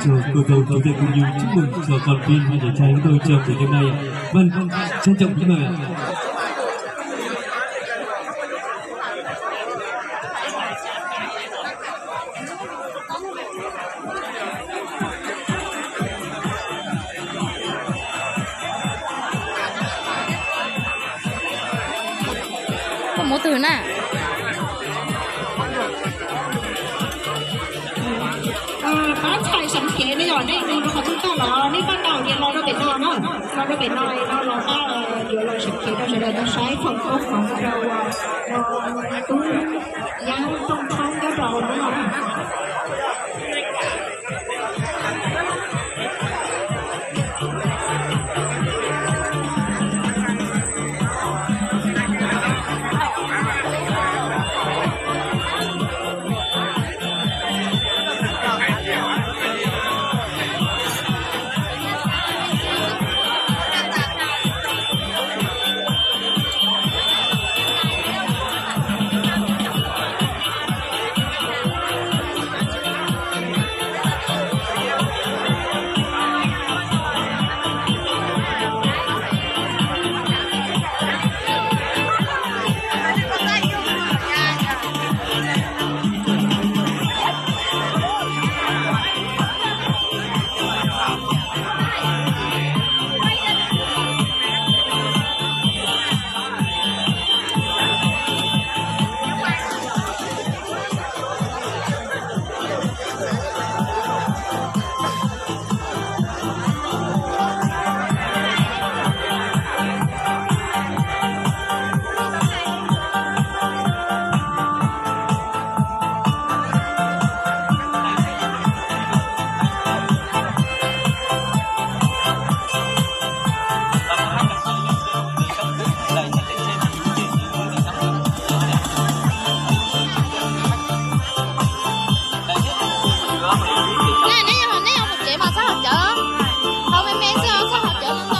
Rồi, cô dâu chú rể cũng như chúc mừng cho con Vinh và để trai chúng tôi trong buổi đêm nay ạ. Vâng, trân trọng kính mời ạ. Koj muab twg na? Pab txhais seev khiav nej yom, nej mus rau qhov twg tag los nej pab tau tias los rau pem no na, los rau pem no no los pab yuav los seev khiav rau sawv daws tau saib foom koob hmoov rau tub Yab Tooj Thoob nyob rau hnub no na. Neb, neb yog, neb yog mus tsev mas txhob haus cawv, haus me me xwb os, txhob haus cawv ntau ntau.